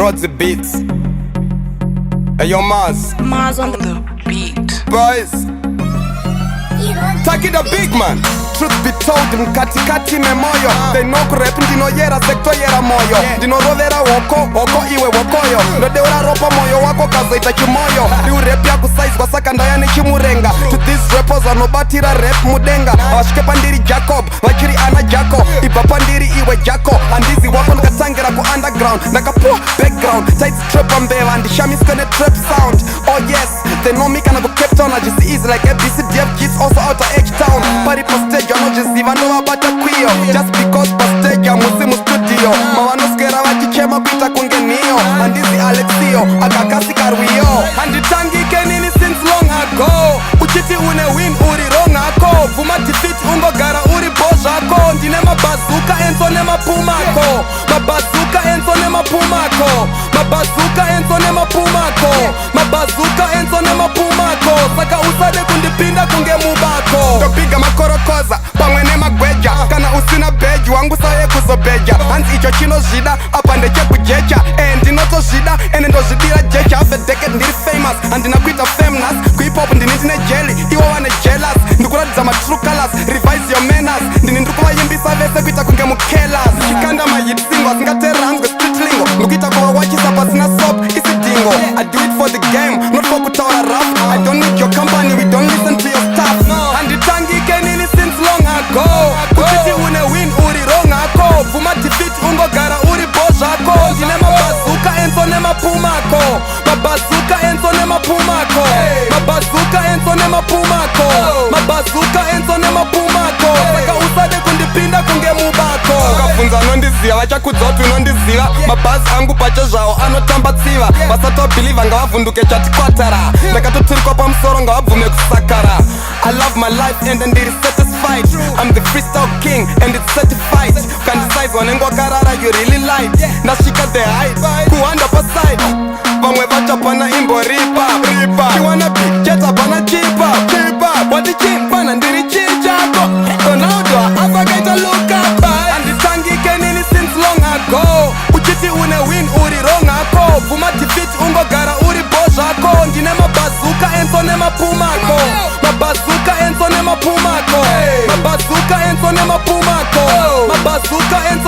Rodzi Beats. Hey, yo, Mars. Mars on the beat. Boys. Taki the big man. Truth be told, mkatikati memoyo. They know kurap ndinoyera sektoyera moyo. Ndinorovera woko hoko iwe wokoyo. Ndodeura ropa moyo wako kazoita chimoyo. Riurep yakusaizwa saka ndaya nechimurenga. To these rappers vanobatira rap mudenga, havasvike pandiri Jacob, vachiri ana Jaco. Ibva pandiri iwe Jaco, handizi wako. Ndikatangira kuunderground, ndakapuwa background tights trap mbeva, ndishamiswe netrap sound. Oh yes, they know me kana kuCape Town. Hachisi easy like ABCDFG, it's also outer H town. Pari pastage vanozviziva, ndovabata kwiyo. Just because pastage hamusi mustudio, mavanoswera vachichema kuita kunge nhiyo. Handizi Alexio, akakasika rwiyo. Handitangike nini since long ago. Uchiti une win, uri wrong ako. Bvuma defeat, ungogara uri bo zvako. Ndine mabhazuka enso nemapumako, mabhazuka enso nemapumako, mabhazuka enso nemapumako, mabhazuka enso nemapumako. Saka usade kundipinda kunge mubako. Ndopiga makorokoza pamwe nemagweja. Kana usina bheji wangu, sauye kuzobheja. Hanzi icho chinozvida apa ndechekujecha. E, ndinotozvida ende ndozvidira jecha. Half a decade ndiri famous, handina kuita famous kuhip-hop. Ndini ndine jelly, iwo vane jealous. Ndikuratidza matrue colors, revise your manners. Ndini ndiri kuvayimbisa vese kuita kunge mukelas. Chikanda mahit single asingateranzwe street lingo. Ndikuita kuvawachisa pasina sop isidingo. I do it for the game, not for kutaura rough. I don't need your company, we don't listen to your stuff. Handitangike nini since long ago. Uchiti une win, uri wrong ako. Bvuma defeat, ungogara uri bo zvako. Ndine mabhazuka enso nemapumako, mabhazuka enso nemapumako, mabhazuka enso nemapumako, mabhazuka enso nemapumako. Saka usade kundipinda kunge mubako. Ukabvunza anondiziva, vachakudza kuti unondiziva. Mabhazi angu pacho zvawo anotamba tsiva. Vasatobhilivha ngavavhunduke chatikwatara. Ndakatoturikwa pamusoro, ngavabvume kusakara. I love my life and ndiri satisfied. I'm the freestyle king and it's certified. Ukandisaizwa unenge wakarara, you really light. Ndasvika the height, kuhanda paside. Vamwe vachapana imboripa ripa. Chiwana cheta pana chipa chipa. Wati chipana ndiri chii chako? Ronaldo afakaita look up. Handitangike nini since long ago. Uchiti une win, uri wrong ako. Bvuma defeat, ungogara uri bo zvako. Ndine mabhazuka enso nemapumako, mabhazuka enso nemapumako, mabhazuka enso nemapumako, mabhazuka enso.